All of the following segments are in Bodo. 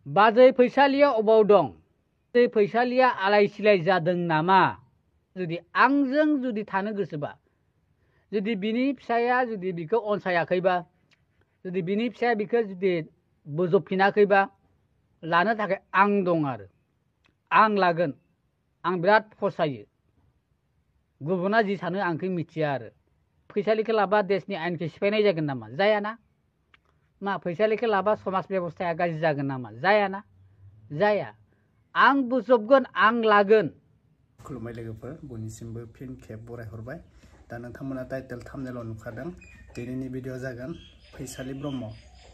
बाजै फैसालिया अबाव दं? बाजै फैसालिया आलाय सिलाय जादों नामा? जुदि आंजों जुदि थानो गोसोबा, जुदि बिनि फिसाया जुदि बिखौ अनसायाखैबा, जुदि बिनि फिसाया बिखौ जुदि बोजबफिनाखैबा, लानो थाखाय आं दं आरो आं लागोन। आं बिराद फसायो। गुबुना जि सानो आंखौ मिथिया आरो फैसालिखौ लाबा देशनि आयेनखौ सिफायनाय जागोन नामा? जायाना। मा फैसालिखौ लाबा समाज बेबस्थाया गाज्रि जागोन नामा? जायाना, जाया। आं बोजबगोन, आं लागोन। खुलुमबाय लोगोफोर, बयनिसिमबो फिन खेब बरायहरबाय। दा नोंथांमोना टाइटेल थाम्बनेलाव नुखादों। दिनैनि भिडिअ जागोन फैसालि ब्रह्म।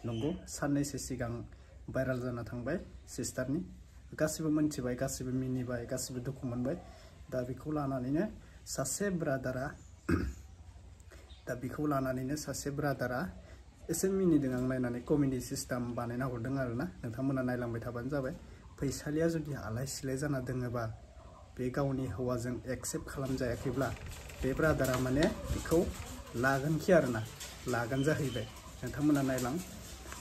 नंगौ, साननैसो सिगां भाइराल जाना थांबाय सिस्टारनि। गासिबो मोनथिबाय, गासिबो मिनिबाय, गासिबो दुखु मोनबाय। दा बेखौ लानानैनो सासे ब्रादारा एसे मिनिदों। आं नायनानै कमेडि सिस्टेम बानायना हरदों आरोना। नोंथांमोना नायलांबाय थाबानो जाबाय। फैसालिया जुदि आलाय सिलाय जाना दोङोबा, बे गावनि हौवाजों एक्सेप्ट खालामजायाखैब्ला, बे ब्रादारा माने बेखौ लागोनखि आरोना, लागोन जाहैबाय। नोंथांमोना नायलां,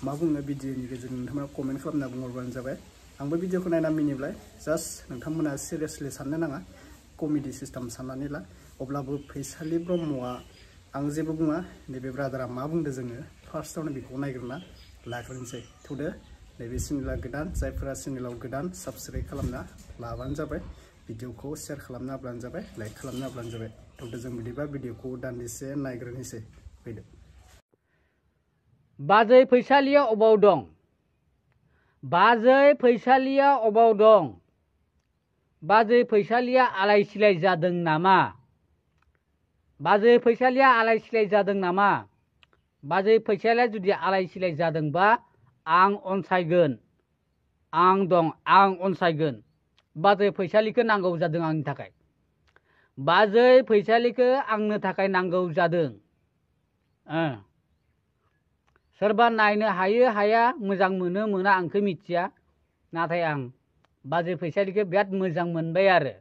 मा बुङो भिडिअनि गेजेरजों नोंथांमोना कमेन्ट खालामना बुंहरबानो जाबाय। आंबो भिडिअखौ नायना मिनिबाय। जास्ट नोंथांमोना सिरियासलि साननो नाङा, कमेडि सिस्टेम साननानै ला। अब्लाबो फैसालि ब्रह्मआ, आं जेबो बुङा, नैबे ब्रादारा मा बुंदो जोङो फार्स्टआवनो बेखौ नायग्रोना लाग्रोनोसै। थौदो, नैबे चेनेला गोदान, जायफोरा चेनेलाव गोदान साबस्क्राइब खालामना लाबानो जाबाय। भिडिअखौ शेयार खालामना होब्लानो जाबाय, लाइक खालामना होब्लानो जाबाय। थौदो, जों बिदिबा भिडिअखौ दान्दिसे नायग्रोनोसै। फैदो। बाजै फैसालिया अबाव दं? बाजै फैसालिया अबाव दं? बाजै फैसालिया आलाय सिलाय जादों नामा? बाजै फैसालिया आलाय सिलाय जादों नामा? बाजै फैसालिया जुदि आलाय सिलाय जादोंबा, आं अनसायगोन। आं दं, आं अनसायगोन। बाजै फैसालिखौ नांगौ जादों आंनि थाखाय। बाजै फैसालिखौ आंनो थाखाय नांगौ जादों। सोरबा नायनो हायो हाया, मोजां मोनो मोना आंखौ मिथिया, नाथाय आं बाजै फैसालिखौ बिराद मोजां मोनबाय आरो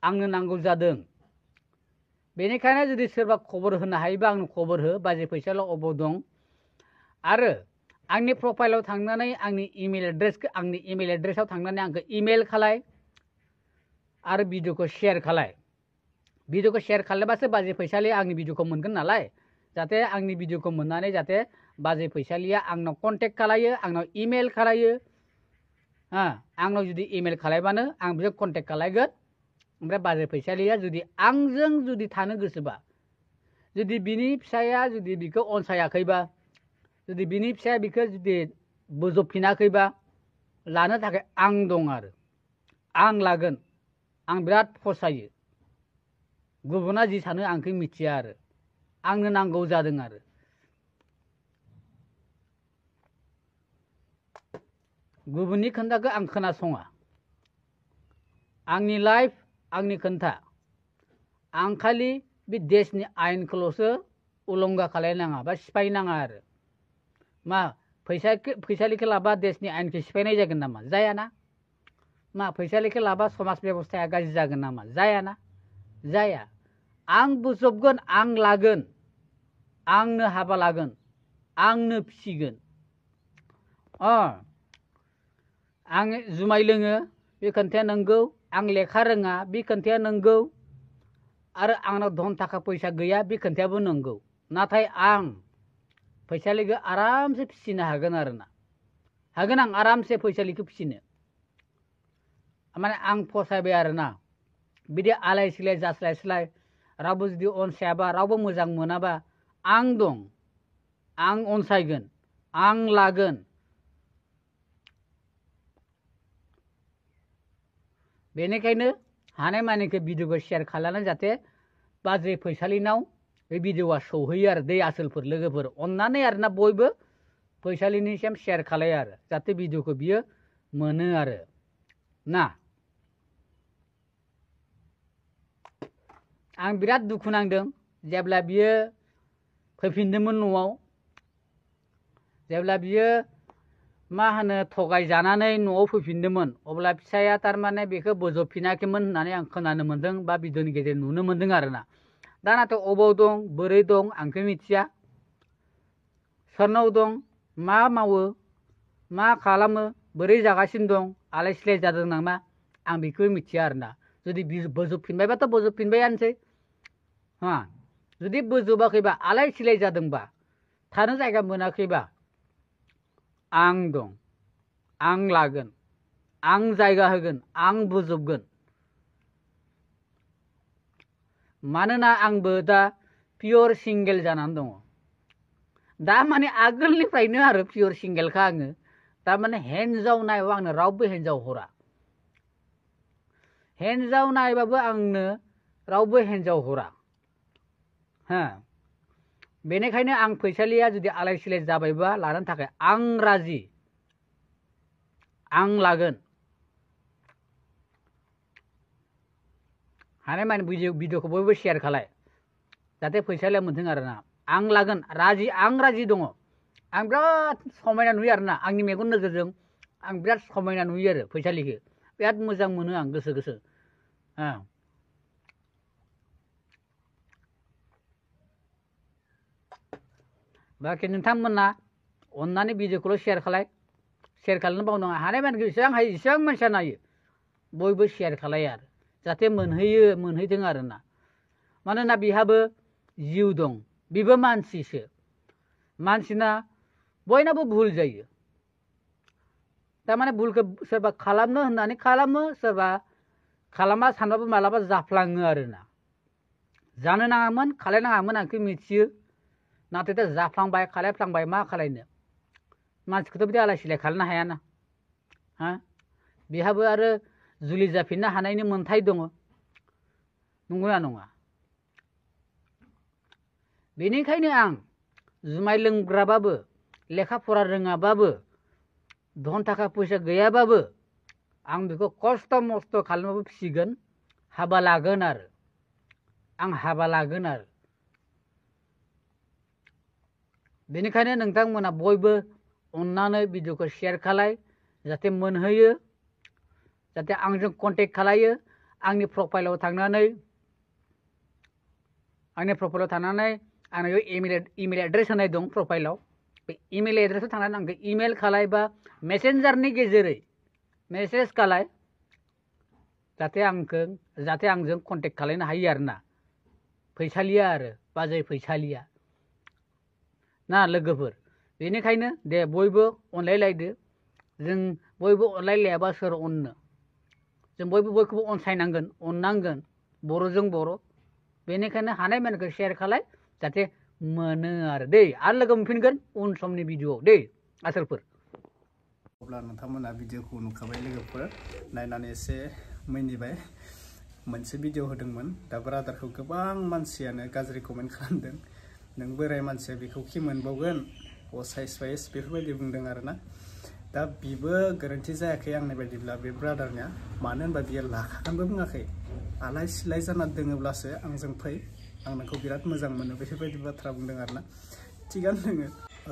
आंनो नांगौ जादों। बेनिखायनो जुदि सोरबा खबर होनो हायोबा आंनो खबर हो, बाजै फैसालिया अबाव दं। आरो आंनि प्रफाइलाव थांनानै आंनि इमेल एड्रेसाव थांनानै आंखौ इमेल खालाय आरो भिडिअखौ शेयार खालाय। भिडिअखौ शेयार खालामबासो बाजै फैसालिया आंनि भिडिअखौ मोनगोन नालाय। जाहाथे आंनि भिडिअखौ मोननानै जाहाथे बाजै फैसालिया आंनाव कन्टेक्ट खालायो, आंनाव इमेल खालायो। आंनाव जुदि इमेल खालायबानो आं बिजों कन्टेक्ट खालायगोन। ओमफ्राय बाजै फैसालिया जुदि आंजों जुदि थानो गोसोबा, जुदि बिनि फिसाया जुदि बिखौ अनसायाखैबा, जुदि बिनि फिसाया बिखौ जुदि बोजबफिनाखैबा, लानो थाखाय आं दं आरो आं लागोन। आं बिराद फसायो। गुबुना जि सानो आंखौ मिथिया आरो आंनो नांगौ जादों आरो गुबुननि खोन्थाखौ आं खोनासङा। आंनि लाइफ, आंनि खोन्था। आं खालि बे देशनि आयेनखौल'सो उलंघा खालायनाङा बा सिफायनाङा आरो मा फैसालिखौ लाबा देशनि आयेनखौ सिफायनाय जागोन नामा? जायाना। मा फैसालिखौ लाबा समाज बेबस्थाया गाज्रि जागोन नामा? जायाना, जाया। आं बोजबगोन, आं लागोन। आंनो हाबा लागोन, आंनो फिसिगोन। आं जुमाय लोङो, बे खोन्थाया नंगौ। आं लेखा रोङा, बे खोन्थाया नंगौ। आरो आंनाव धन थाखा फैसा गैया, बे खोन्थायाबो नंगौ। नाथाय आं फैसालिखौ आरामसे फिसिनो हागोन आरोना। हागोन आं आरामसे फैसालिखौ फिसिनो। माने आं फसायबाय आरोना। बिदि आलाय सिलाय जास्लायस्लाय, रावबो जुदि अनसायाबा, रावबो मोजां मोनाबा, आं दं। आं अनसायगोन, आं लागोन। बेनिखायनो हानायमानिखौ भिडिअखौ शेयार खालामनानै जाहाथे बाजै फैसालिनाव बे भिडिअआ सौहैयो आरो दै आसोलफोर लोगोफोर अननानै आरोना बयबो फैसालिनिसिम शेयार खालायो आरो जाहाथे भिडिअखौ बियो मोनो आरो ना। आं बिराद दुखु नांदों जेब्ला बियो फैफिनदोंमोन न'आव। जेब्ला बियो मा होनो थगायजानानै न'आव फैफिनदोंमोन, अब्ला फिसाया थारमाने बेखौ बोजबफिनाखैमोन होननानै आं खोनानो मोन्दों बा भिडिअनि गेजेरजों नुनो मोन्दों आरोना। दा नाथाय अबाव दं, बोरै दं आंथ' मिथिया। सोरनाव दं, मा मावो मा खालामो बोरै जागासिनो दं आलाय सिलाय जादों नामा आं बेखौ मिथिया आरोना जुदि बोजबफिनबायबाथ' बोजबफिनबायानोसै हा जुदि बोजबाखैबा आलाय सिलाय जादोंबा थानो जायगा मोनाखैबा आं दं आं लागोन आं जायगा होगोन आं बोजबगोन मानोना आंबो दा पियर सिंगेल जानानै दङ दा माने आगोलनिफ्रायनो आरो पियर सिंगेलखा आङो दा माने हिन्जाव नायबा आंनो रावबो हिन्जाव हरा हिन्जाव नायबाबो आंनो रावबो हिन्जाव हरा हा बेनिखायनो आं फैसालिया जुदि आलाय सिलाय जाबायबा लानो थाखाय आं राजि आं लागोन हानाय माने भिडिअखौ बयबो शेयार खालाय जाहाथे फैसालिया मोनथों आरोना आं लागोन आं राजि दङ आं बिराद समायना नुयो आरोना आंनि मेगन नोजोरजों आं बिराद समायना नुयो आरो फैसालिखौ बिराद मोजां मोनो आं गोसो हा बाखि नोंथांमोना अन्नानै भिडिअखौल' शेयार खालामनो बावनाङा हानाय माने जेसेबां हायो एसेबां मानसिया नायो बयबो शेयार खालाय आरो जाहाथे मोनहैथों आरोना मानोना बिहाबो जिउ दं बिबो मानसिसो मानसिना बयनाबो भुल जायो तारमाने भुलखौ सोरबा खालामनो होननानै खालामो सोरबा खालामा सानबाबो मालाबा जाफ्लाङो आरोना जानो नाङामोन खालायनाङामोन आं बेखौ मिथियो नाथाय दा जाफ्लांबाय खालायफ्लांबाय मा खालायनो मानसिखौथ' बिदि आलाय सिलाय खालामनो हायाना हा बिहाबो आरो जुलि जाफिननो हानायनि मोन्थाय दङ नंगौना नङा बेनिखायनो आं जुमाय लोंग्राबाबो लेखा फरा रोङाबाबो धन थाखा फैसा गैयाबाबो आं बेखौ खस्थ' मस्थ' खालामबाबो फिसिगोन हाबा लागोन आरो आं हाबा लागोन आरो बेनिखायनो नोंथांमोना बयबो अन्नानै भिडिअखौ शेयार खालाय जाहाथे मोनहैयो जाहाथे आंजों कन्टेक्ट खालायो आंनि प्रफाइलाव थांनानै आंनाव इमेल एड्रेस होनाय दं प्रफाइलाव बे इमेल एड्रेसाव थांनानै आंखौ इमेल खालाय बा मेसेन्जारनि गेजेरै मेसेज खालाय जाहाथे आंजों कन्टेक्ट खालायनो हायो आरोना फैसालिया आरो बाजै फैसालिया ना लोगोफोर बेनिखायनो दे बयबो अनलायलायदो जों बयबो अनलायलायाबा सोर अननो जों बयबो बयखौबो अनसायनांगोन अननांगोन बर'जों बर' बेनिखायनो हानाय मानिखौ शेयार खालाय जाहाथे मोनो आरो दै आरो लोगो मोनफिनगोन उन समनि भिडिअआव दै आसोलफोर अब्ला नोंथांमोना भिडिअखौ नुखाबाय लोगोफोर नायनानै एसे मिनिबाय मोनसे भिडिअ होदोंमोन दा ब्रादारखौ गोबां मानसियानो गाज्रि कमेन्ट खालामदों नों बोराय मानसिया बेखौ खि मोनबावगोन साइज वाइज बेफोरबायदि बुंदों आरोना दा बिबो गोरोन्थि जायाखै आंनि बायदिब्ला बे ब्रादारनिया मानो होनबा बियो लाखागोनबो बुङाखै आलाय सिलाय जाना दोङोब्लासो आंजों फै आं नोंखौ बिराद मोजां मोनो बेफोरबायदि बाथ्रा बुंदों आरोना थिगानो दोङो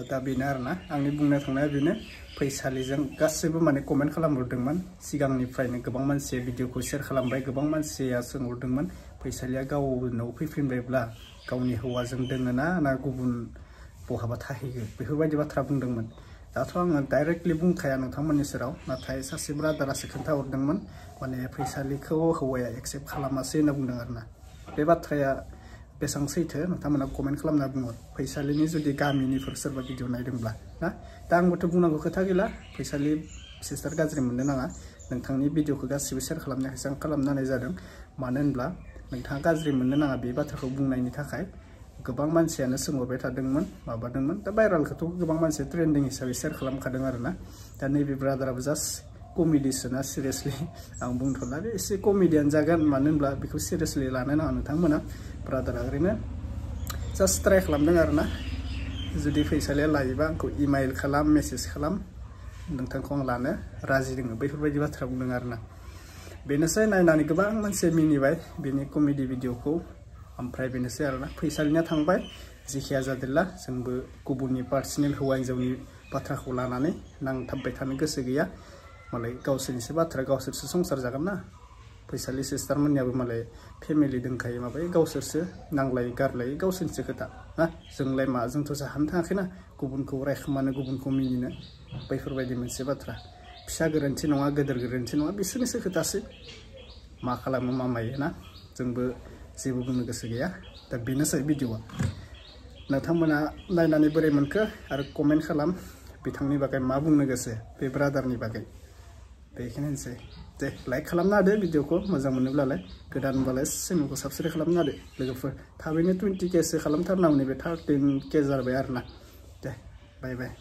दा बेनो आरोना आंनि बुंनो थांनाया बेनो फैसालिजों गासैबो माने कमेन्ट खालामहरदोंमोन सिगांनिफ्रायनो गोबां मानसिया भिडिअखौ शेयार खालामबाय गोबां मानसिया सोंहरदोंमोन फैसालिया गावनाव फैफिनबायब्ला गावनि हौवाजों दोङो ना गुबुन बहाबा थाहैयो बेफोरबायदि बाथ्रा बुंदोंमोन दाथ' आङो डाइरेक्टलि बुंखाया नोंथांमोननि सेराव नाथाय सासे ब्रादारासो खोन्थाहरदोंमोन माने फैसालिखौ हौवाया एक्सेप्ट खालामासै होनना बुंदों आरोना बे बाथ्राया बेसेबां सैथो नोंथांमोना कमेन्ट खालामना बुंहर फैसालिनि जुदि गामिनिफोर सोरबा भिडिअ नायदोंब्ला ना दा आंबोथ' बुंनांगौ खोथा गैला फैसालि सिस्टार गाज्रि मोननो नाङा नोंथांनि भिडिअखौ गासिबो शेयार खालामनायखायसो आं खालामनानै जादों मानो होनब्ला नोंथाङा गाज्रि मोननो नाङा बे बाथ्राखौ बुंनायनि थाखाय गोबां मानसियानो सोंहरबाय थादोंमोन माबादोंमोन दा भाइरालखौथ' गोबां मानसिया ट्रेन्डिं हिसाबै शेयार खालामखादों आरोना दा नैबे ब्रादाराबो जास्ट कमेडिसोना सिरियासलि आं बुंथ'ला बे एसे कमेडियान जागोन मानो होनब्ला बेखौ सिरियासलि लानो नाङा नोंथांमोना ब्रादारा ओरैनो जास्ट ट्राइ खालामदों आरोना जुदि फैसालिया लायोबा आंखौ इमेल खालाम मेसेज खालाम नोंथांखौ आं लानो राजि दङ बेफोरबायदि बाथ्रा बुंदों आरोना बेनोसै नायनानै गोबां मानसिया मिनिबाय बेनि कमेडि भिडिअखौ ओमफ्राय बेनोसै आरोना फैसालिया थांबाय जेखिया जादोंला जोंबो गुबुननि पार्सनेल हौवा हिन्जावनि बाथ्राखौ लानानै नांथाबबाय थानो गोसो गैया मालाय गावसोरनिसो बाथ्रा गावसोरसो संसार जागोन ना फैसालि सिस्टार मोननियाबो मालाय फेमिलि दंखायो माबायो गावसोरसो नांलाय गारलाय गावसोरनिसो खोथा ना जोंलाय मा जोंथ' जाहानो थाङाखैना गुबुनखौ रायखोमानो गुबुनखौ मिनिनो बैफोरबायदि मोनसे बाथ्रा फिसा गोरोन्थि नङा गेदेर गोरोन्थि नङा बिसोरनिसो खोथासै मा खालामो मा मायो ना जोंबो जेबो बुंनो गोसो गैया दा बेनोसै भिडिअआ नोंथांमोना नायनानै बोरै मोनखो आरो कमेन्ट खालाम बिथांनि बागै मा बुंनो गोसो बे ब्रादारनि बागै बेखिनिसै दे लाइक खालामना होदो भिडिअखौ मोजां मोनोब्लालाय गोदानबालाय चेनेलखौ साबस्क्राइब खालामना होदो लोगोफोर थाबैनो 20K सो खालामथारनांगौ नैबे 13K जाबाय आरोना दे बाय बाय